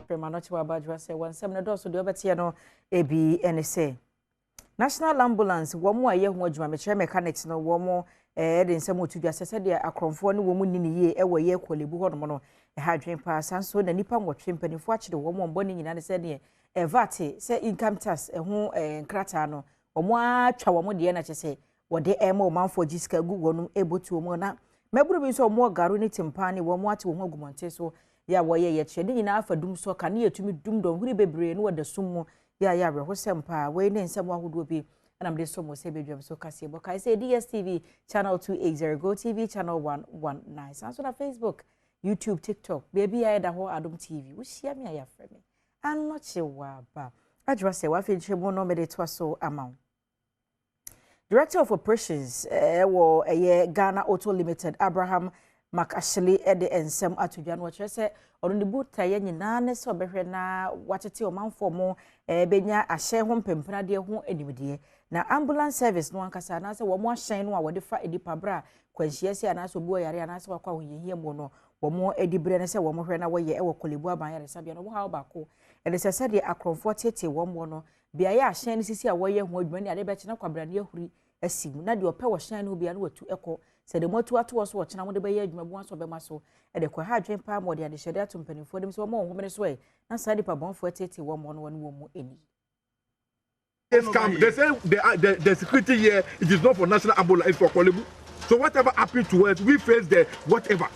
Prema no kyewa badwa sɛ wɔn nsɛm no dɔɔso deɛ ɔbɛteɛ no ebi ne sɛ National Ambulance wɔn a ɛyɛ ho adwuma mekyerɛ mechanics no wɔn ɛde nsɛm otu dwa sɛ sɛdeɛ akorɔmfoɔ ne wɔn nni ne yie ɛwɔ yɛ Korle Bu hɔnom no ɛha adwene paa. Saa nso na nnipa 8 mpanimfoɔ akyere wɔn wɔn bɔ ne nyinaa ne sɛdeɛ VAT sɛ income tax ɛho nkrataa no wɔn atwa wɔn deɛ na kyerɛ sɛ wɔde ɛma ɔmanfoɔ gye sika gu wɔn ɛbɔtuo mu. Na mɛburu bi nso wɔn Garu ne Tempane wɔn ate wɔn ho agu mmɔnten so yɛ a wɔyɛ yɛkyerɛ ne nyinaa afa dum so kanea tumi dum dɔnhwere bebree no wɔda sum mu yɛ a yɛ awerɛhosɛm paa. Wei ne nsɛm ahodoɔ bi ɛna mede so mo sɛ badwam so kaseɛ bɔ kae sɛ DSTV channel 280, Go TV channel 119, saa nso na Facebook, YouTube, TikTok, baabi a yɛda hɔ Adom TV. Wohyia me a yɛafrɛ me Anɔkye Waba Adwoa sɛ wafei nkyerɛ no mede toa so ama wo. Director of Operations ɛwɔ ɛyɛ Ghana Auto Limited, Abraham McAshley, ɛde nsɛm ato dwa no wɔkyerɛ sɛ ɔno ne botaeɛ nyinaa ne sɛ ɔbɛhwɛ na watete ɔmanfoɔ mo bɛnya ahyɛn ho mpempenadeɛ ho animdeɛ na ambulance service no ankasa anaasɛ wɔn ahyɛn no a wɔde fa nipa berɛ a kwanhyia si anaasɛ obi wɔ yare anaasɛ wakɔ ahohiahia mu no wɔn adi berɛ ne sɛ wɔn hwɛ na wɔyɛ ɛwɔ Korle Bu aban yaresabea no. Wɔn haw baako ɛde sɛ sɛdeɛ akorɔmfoɔ tete wɔn wɔ no beaeɛ a ahyɛn no sisi a wɔyɛ ho adwuma ne ade bɛkyɛ na kwabrane ahuri asi mu na deɛ ɔpɛ wɔ hyɛn no bia no watu ɛkɔ sɛ de moatu ato hɔ so ɔkyena mode bɛyɛ adwuma bu nso ɔbɛma so ɛde kɔ ha adwene paa ma ɔde adehyɛde ato mpanimfoɔ anim sɛ wɔn wɔn homene so ɛ na saa nipa bɔnfoɔ tete wɔn no wɔne wɔn mu ani. Scam. They say the security here, it is not for national ambulance, it's for Korle Bu. So whatever happened to us, we face the whatever.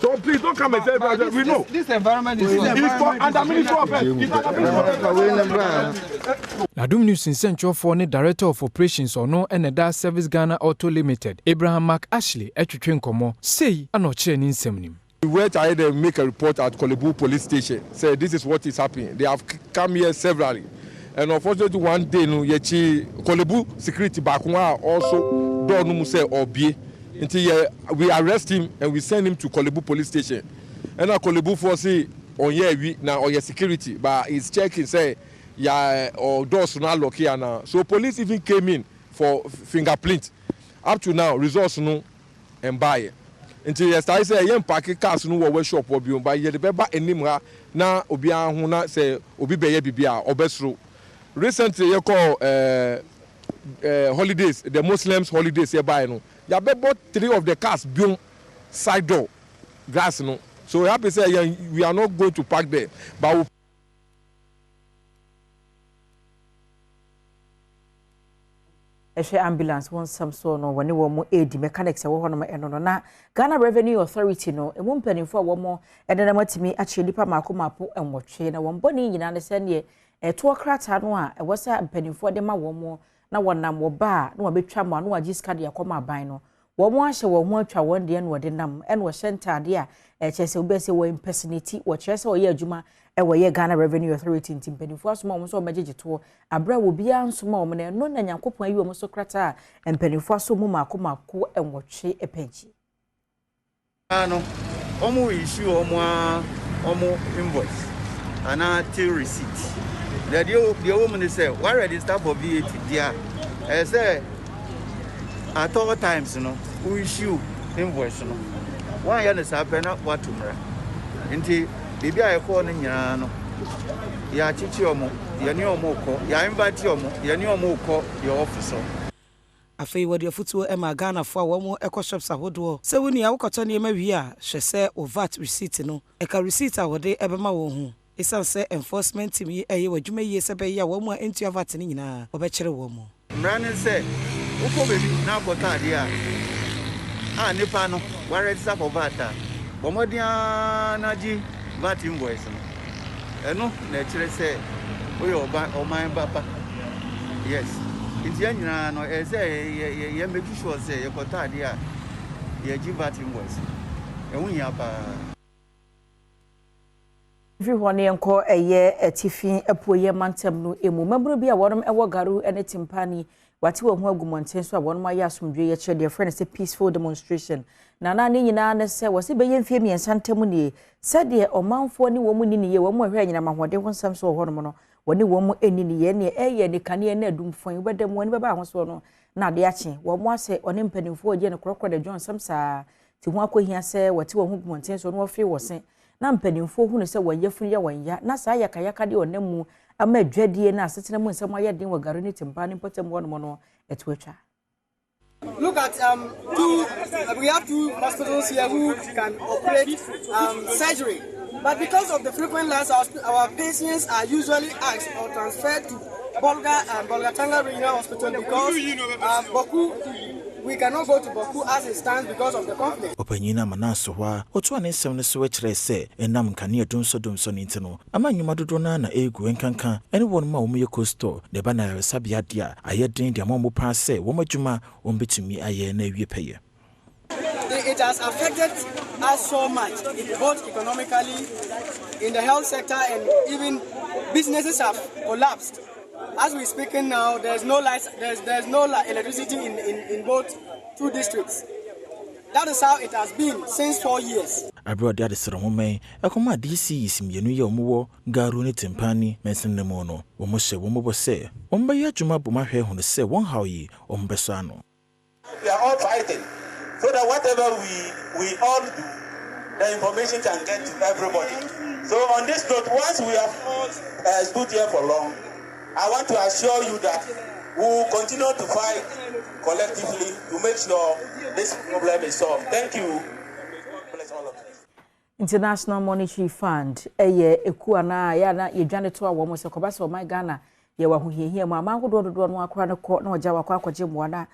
So please don't come and say but this, we know. This environment is It's for under Ministry of Health. It's under Ministry of Health. Adom News nsɛntwerɛfoɔ ne Director of Operations ɔno ɛna da Service Ghana Auto Limited, Abraham Mark Ashley, ɛtwetwe nkɔmmɔ sei ana ɔkyerɛ ne nsɛm nim. We went ahead and make a report at Korle Bu police station. Say this is what is happening. They have come here severally. And unfortunately, one day no yɛkyi Korle Bu security baako a also door no mu sɛ ɔbie. Nti yɛ we arrest him and we send him to Korle Bu police station. Ɛna Korle Bu foɔ se ɔnyɛ awi na ɔyɛ security but he's checking say ya or doors no alock ana. So police even came in for fingerprint. Up to now, results no mbaayɛ. Nti yɛ start sɛ yɛn park cars no wɔ workshop wɔ bio ba yɛde bɛba anim ha na obiara ho na sɛ obi bɛyɛ bibi a ɔbɛsoro. Recently yɛkɔ holidays, the Muslims holidays yɛ baayɛ no, yɛabɛbɔ three of the cars biom side door glass no. So happy sɛ yɛn we are not going to park there but we ɛhwɛ ambulance wɔn nsɛm so no wɔne wɔn mu edi mechanics ɛwɔ hɔnom ɛno no na Ghana Revenue Authority no emu mpanimfoɔ a wɔn ɛdenam atumi akyerɛ nipa mako mako 8 na wɔn bɔ ne nyinaa ne sɛneɛ ɛtoɔ krataa no a ɛwɔ sɛ mpanimfoɔ de ma wɔn na wɔnam wɔ ba a na wɔbɛtwa mu a na wɔagye sika de akɔma aban no wɔn ahyɛ wɔn ho atwa wɔn deɛ na wɔde nam ɛna wɔhyɛ ntaade a ɛkyerɛ sɛ wobɛsɛ wɔ impersonate wɔkyerɛ sɛ wɔyɛ adwuma ɛwɔ yɛ Ghana Revenue Authority nti mpanimfoɔ asoma wɔn nso wɔbɛgyegye toɔ abere a obiara nsoma wɔn na ɛno na Nyankopɔn ayi wɔn so krataa a mpanimfoɔ aso mu mako mako 8 ɛpɛnkyi. No wɔn issue wɔn a wɔn invoice anaa till receipt. Deɛ ɛwɔ mu ne sɛ wɔn register for VAT deɛ a ɛyɛ sɛ at all times no wo issue invoice no wɔn ayɛ no saa pɛ na wato mmara nti biribi a yɛkɔɔ no nyinaa no yɛakyekye wɔn, yɛne wɔn rekɔ, yɛainvite wɔn, yɛne wɔn rekɔ yɛ office hɔ. Afei wɔde afotuo ma Ghanafoɔ a wɔn kɔ shops ahodoɔ sɛ wo nua wokɔtɔ nneɛma wie a hwɛ sɛ wo VAT receipt no ɛka receipt a wɔde ɛbɛma wɔn ho ɛsiane sɛ enforcement team yi ɛyɛ w'adwuma yie sɛ bɛyɛ a wɔn mu a ɛntua VAT no nyinaa wɔbɛkyerɛ wɔn mu. Mmara ne sɛ wokɔ baabi na akɔtɔ adeɛ a nipa no waregister for VAT a bɔ mmɔden ara na gye VAT invoice no ɛno na ɛkyerɛ sɛ woyɛ ɔman ba pa. Yes, nti yɛn nyinaa no ɛyɛ sɛ yɛ make sure sɛ yɛkɔtɔ adeɛ a yɛgye VAT invoice, ɛho hia paa. Firi hɔ ne yɛnkɔ ɛyɛ atifi apueyɛ mantam no emu mmabunu bi a wɔnom ɛwɔ Garu ne Tempane wate wɔn ho agu mmɔnten so a wɔnom ayɛ asomdwe yɛkyerɛ deɛ frɛ no sɛ peaceful demonstration na na ne nyinaa ne sɛ wɔsi bɛyɛ mfie 3 ntam nie sɛdeɛ ɔmanfoɔ ne wɔn mu ni ne yie wɔn mu ahwɛ anyinam ahoɔden ho nsɛm so wɔ hɔnom no wɔne wɔn mu ani ne yie ne ɛyɛ ne kanea ne adum fɔn wobɛda mu wɔn bɛba ahosuo no na ade akye wɔn mu asɛ ɔne mpanimfoɔ gye ne korɔkorɔ de dwɔn nsɛm saa te ho akɔhia sɛ wɔte wɔn ho gu mmɔnten so na wɔfiri wɔ se. Na mpanimfoɔ hunu sɛ wɔn yafunu yɛ wɔn ya na saa yakayaka deɛ ɔnam mu ama adwadie na asetena mu nsɛm ayɛ den wɔ Garu ne Tempane mpɔtam hɔnom no ɛto atwa. Look at two, we have two hospitals here who can operate surgery. But because of the frequent lines, our patients are usually asked or transferred to Bolga and Bolgatanga Regional Hospital because Bawku, we cannot go to Bawku as it stands because of the conflict. Ɔpanyin ama no aso hɔ a ɔtoa ne nsɛm no so kyerɛ sɛ ɛnam nkanea dumsɔdumsɔ no nti no ama nnwuma dodoɔ no na ɛregu, nkanka ɛne wɔn a wɔyɛ cold na ɛba na ayaresabea deɛ a ayɛ den de ama wɔn paa sɛ wɔn adwuma wɔn bɛtumi ayɛ na awie pɛyɛ. It has affected us so much, both economically, in the health sector, and even businesses have collapsed. As we're speaking now, there's no lights, there's no electricity in both two districts. That is how it has been since 4 years. Aberɛ ɔde adesrɛ nwoma yi ɛkɔma DCEs mmienu yi a wɔwɔ Garu ne Tempane mansini no mu no, wɔn hyɛ wɔn bɔ sɛ wɔn bɛyɛ adwuma bom ahwɛ hunu sɛ wɔn haw yi wɔn bɛsɔ ano. We are all fighting so that whatever we all do, the information can get to everybody. So on this note, once we have stood here for long, I want to assure you that we will continue to fight collectively to make sure this problem is solved. Thank you. Bless all of you. International Monetary Fund ɛyɛ ekuo anaa yɛ ana yɛdwane to a wɔn sɛ kɔba sɛ ɔman Ghana yɛwɔ ahohiahia mu, aman ahodoɔ dodoɔ no akora no kɔ na ɔgya wakɔ akɔgye mmoa. Na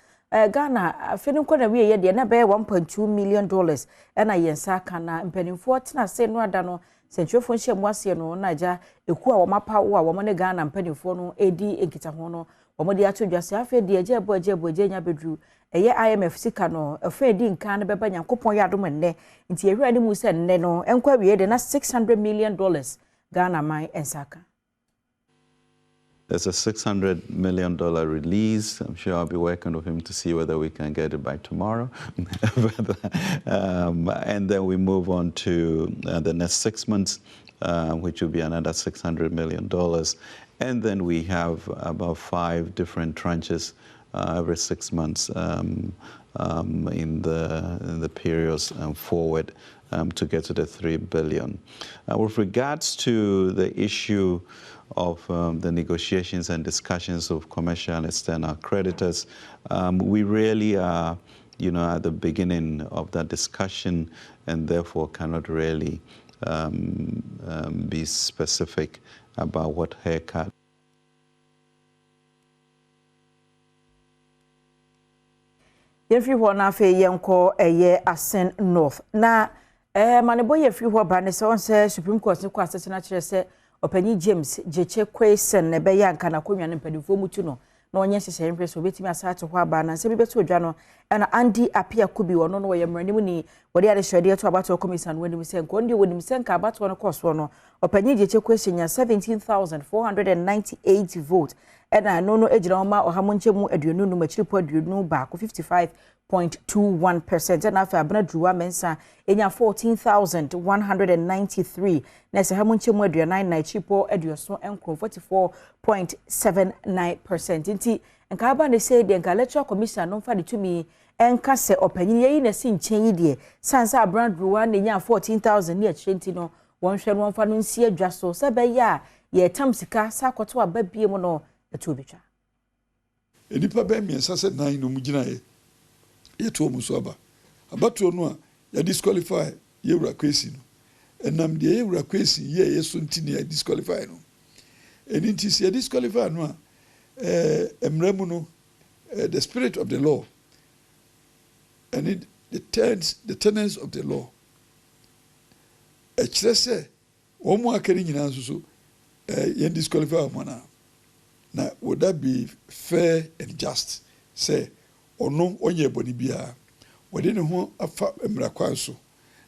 Ghana afe no nkɔ na wie yɛ deɛ na bɛyɛ $1.2 million ɛna yɛn nsa aka. Na mpanimfoɔ tena ase no ada no sɛntwerɛfoɔ nhyɛ mu aseɛ no na agya ekuo a wɔn apawo a wɔn ne Ghana mpanimfoɔ no redi nkitaho no, wɔn de ato dwa sɛ afei deɛ agya ɛbɔ agya ɛbɔ agya nya bɛduru ɛyɛ IMF sika no ɛfɛ edi nkan no bɛba. Nyankopɔn yɛ adom nnɛ nti yɛhwɛ anim sɛ nnɛ no nkɔ awie de na $600 million Ghana man nsa aka. There's a $600 million release. I'm sure I'll be working with him to see whether we can get it by tomorrow. But and then we move on to the next 6 months, which will be another $600 million. And then we have about five different tranches every 6 months in the periods forward to get to the 3 billion. With regards to the issue of the negotiations and discussions of commercial and external creditors, we really are at the beginning of that discussion and therefore cannot really be specific about what haircut. Yɛmfiri hɔ no, afei yɛnkɔ ɛyɛ Assin North na ma ne bɔ yɛfiri hɔ ba ne sɛ ɔn sɛ Supreme Court ne kɔ asetena kyerɛ sɛ ɔpanyin James Gyekye Quayson na ɛbɛyɛ anka n'akonnwa no mpanimfoɔ mu tu no na ɔnyɛ nhyehyɛeɛ nhwɛ sɛ obɛtumi asa ato hɔ aba. Na nsɛm bi bɛto odwa no ɛna Andy Appiah Kubi, ɔno no wɔyɛ mmaranim ni, wɔde adehyɛdeɛ to abatoɔ commission no anim sɛ nkɔn deɛ wɔnim sɛ nka abatoɔ no kɔɔ soɔ no, ɔpanyin Gyekye Quayson nya 17,498 vote, ɛna ɛno no gyina hɔ ma ɔha mu nkyɛn mu 55.21, 55.21%. Ɛna afei Abena Duruwa Mensah ɛnya 14,193, na ɛsɛ ha mu nkyɛn mu 40 na akyiripɔ 79, 44.79%. Nti nka aba ne sɛ deɛ nka Electoral Commission no mfa de tumi ɛnka sɛ ɔpanyin yɛyi na si nkyɛn yi deɛ san sɛ Abena Duruwa na nya 14,000 ne akyire, nti no wɔnhwɛ no wɔmfa no nsi adwa so sɛ ɛbɛyɛ a yɛtam sika sɛ akɔto aba bie mu no ɛto obi twa. Nnipa bɛyɛ mmiɛnsa sɛ nan na ɔmo gyinaeɛ yɛto ɔmo so aba abatoɔ no a yɛdisqualify yɛwura Kwesi no, ɛnam deɛ yɛwura Kwesi yɛɛyɛ so nti na yɛdisqualify no. Ɛni nti sɛ yɛdisqualify no a, mmerɛ mu no, the spirit of the law ɛne the tenets of the law ɛkyerɛ sɛ wɔn mu aka no nyinaa nso so yɛn disqualify wɔn anaa? Na would that be fair and just sɛ ɔno ɔnyɛ bɔne biara, wɔde ne ho afa mmara kwan so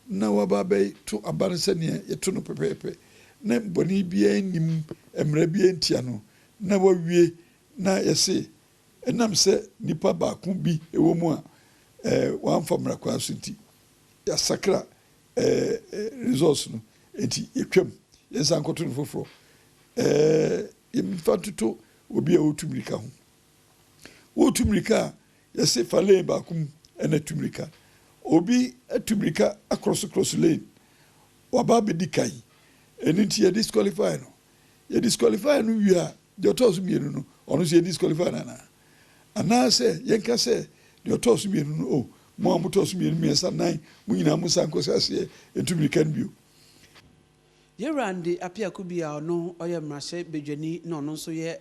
na waba abɛto aba no sɛnea yɛto no pɛpɛɛpɛ, na bɔne biara nim, mmara biara ntia no, na wawie na yɛse ɛnam sɛ nipa baako bi ɛwɔ mu a wamfa mmara kwan so nti yɛasakra results no, nti yɛtwam yɛnsa nkɔto no foforɔ? Yɛmfa ntoto obi a ɔretu mmirika ho. Wɔretu mmirika a, yɛse fa lane baako mu ɛna tu mmirika. Obi atu mmirika across cross lane. Waba abɛdi kan, ɛno nti yɛ disqualify no. Yɛ disqualify no wie a, deɛ ɔtɔɔ so mmienu no, ɔno nso yɛ disqualify no anaa? Anaasɛ yɛnka sɛ deɛ ɔtɔɔ so mmienu no, oh, mo a motɔɔ so mmienu, mmiɛnsa, nnan, mo nyinaa monsan nkɔhyɛ aseɛ ntu mmirika no bio. Yɛwura Andy Appiah-Kubi a ɔno ɔyɛ mmarahyɛ badwani na ɔno nso yɛ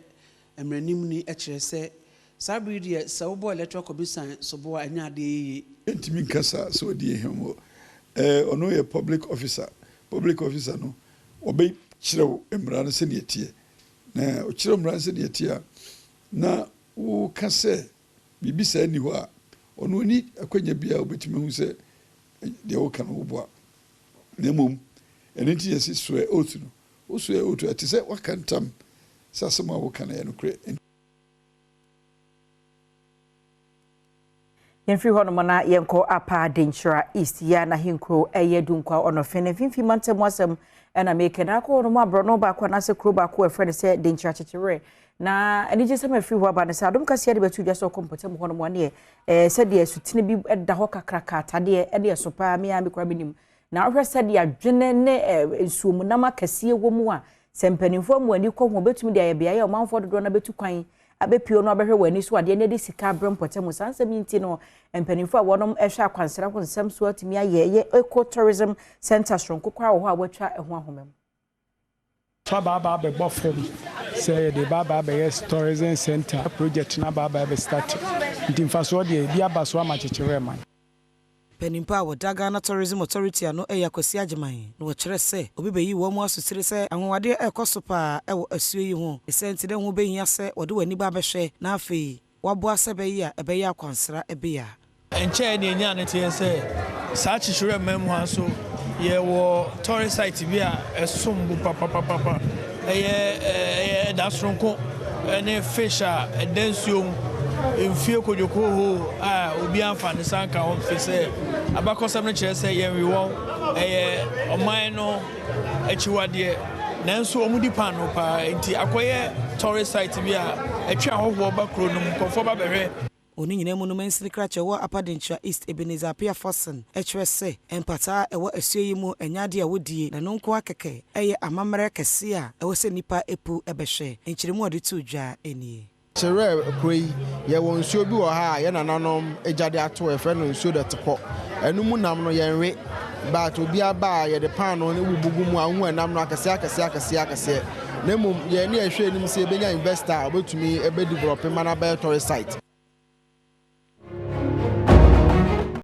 mmaranimni kyerɛ sɛ saa bere yi deɛ sɛ wobɔ Electoral Commission sobo a ɛnyɛ adeɛ yie. Yɛntumi nka saa sɛ ɔdi yɛn hwammɔ. Ɛɛ, ɔno yɛ public officer. Public officer no, ɔbɛkyerɛ wo mmara no sɛdeɛ ɛteɛ. Na ɔkyerɛ wo mmara no sɛdeɛ ɛteɛ a, na woka sɛ biribi saa nni hɔ a, ɔno ɔnni akwanya biara a ɔbɛtumi ahu sɛ deɛ woka no woboa. Na mmom, ɛno nti yɛse swear oath no. Wo swear oath a, ɛte sɛ woaka ntam sɛ asɛm a woka no yɛ nokorɛ. Yɛmfiri hɔnom na yɛnkɔ Apa Denkyira East yi a n'ahenkuro yɛ Dunkwa Ɔnɔfe ne mfimfini mantam mu asɛm na meka na akɔ hɔnom aborɔno baako anaasɛ kuro baako a ɛfrɛ no sɛ Denkyira Kyekyewerɛ na anigyesɛm a ɛfiri hɔ aba ne sɛ Adom Kaseɛ de bɛto dwa sɛ ɔkɔ mpɔtam hɔnom aneɛ ɛɛ sɛdeɛ asutene bi da hɔ kakraka atadeɛ ɛne ɛso paa me ara me koraa menim na wohwɛ sɛdeɛ adwene ne nsuomunam akɛseɛ wɔ mu a sɛ mpanimfoɔ amu ani kɔ ho bɛtumi de ayɛ beaeɛ a ɔmanfoɔ dodoɔ no bɛtu kwan abɛpue no abɛhwɛ wɔn ani so adeɛ na ɛde sika abrɛ mpɔtam. Saa nsɛm yi nti no, mpanimfoɔ a wɔnom hwɛ akwansra ho nsɛm so atumi ayɛ ɛyɛ Eco Tourism Centre soronko koraa wɔ hɔ a wɔatwa ɛho ahoma mu. So aba aba abɛbɔ fam sɛ yɛde ba aba abɛyɛ tourism centre project no aba aba abɛ start nti mfasoɔ deɛ ebi aba so ama kyekyerɛ man. Panin pa a wɔda Ghana Tourism Authority ano yɛ Akwasi Agyeman, na wɔkyerɛ sɛ obi bɛyi wɔn asotire sɛ anwanwadeɛ rekɔ so pa ara wɔ asuo yi ho. Ne saa nti na ɛho bɛhia sɛ wɔde wɔn ani ba abɛhwɛ na afei wɔaboa sɛ ɛbɛyɛ a ɛbɛyɛ akwansra bea. Ɛnkyɛe na yenyaa no teɛ sɛ saa Kyekyerɛ man mu ha nso yɛwɔ tourist site bi a ɛsom bo papapapa. Ɛyɛ ɛyɛ ɛda soronko ne fish a ɛda nsuo mu mfie kodwokohoo a obiara mfa ne nsa nka wɔn firi sɛ abakɔsɛm no kyerɛ sɛ yɛnwe wɔn. Ɛyɛ ɔman no akyiwadeɛ nanso wɔdi paanoo paa nti akɔyɛ tourist site bi a ɛtwe ahɔhoɔ ba kuro no mu, nkurɔfoɔ ba bɛhwɛ. Wɔ ne nyinaa mu no, mansini krakyɛ wɔ Upper Denkyira East, Ebenezer Appiah Forson kyerɛ sɛ mpataa a ɛwɔ asuo yi mu nyɛ adeɛ a wɔdie, na ɛno nko ara kɛkɛ yɛ amammerɛ kɛseɛ a ɛwɔ sɛ nnipa pu bɛhwɛ. Nkyerɛmu a ɔde too dwa nie. Kyerɛ kuro yi, yɛwɔ nsuo bi wɔ ha a yɛn nananom agya de ato hɔ, yɛfrɛ no nsuo dɔtepɔ. Ɛno mu nam no yɛnwe, but obiara ba a yɛde paanoo no bubu gu mu a wohu ɛnam no akɛseɛ akɛseɛ akɛseɛ akɛseɛ. Na mmom yɛn ne yɛhwɛ anim sɛ yɛbɛnya investor a ɔbɛtumi bɛ develop ma no abɛyɛ tourist site.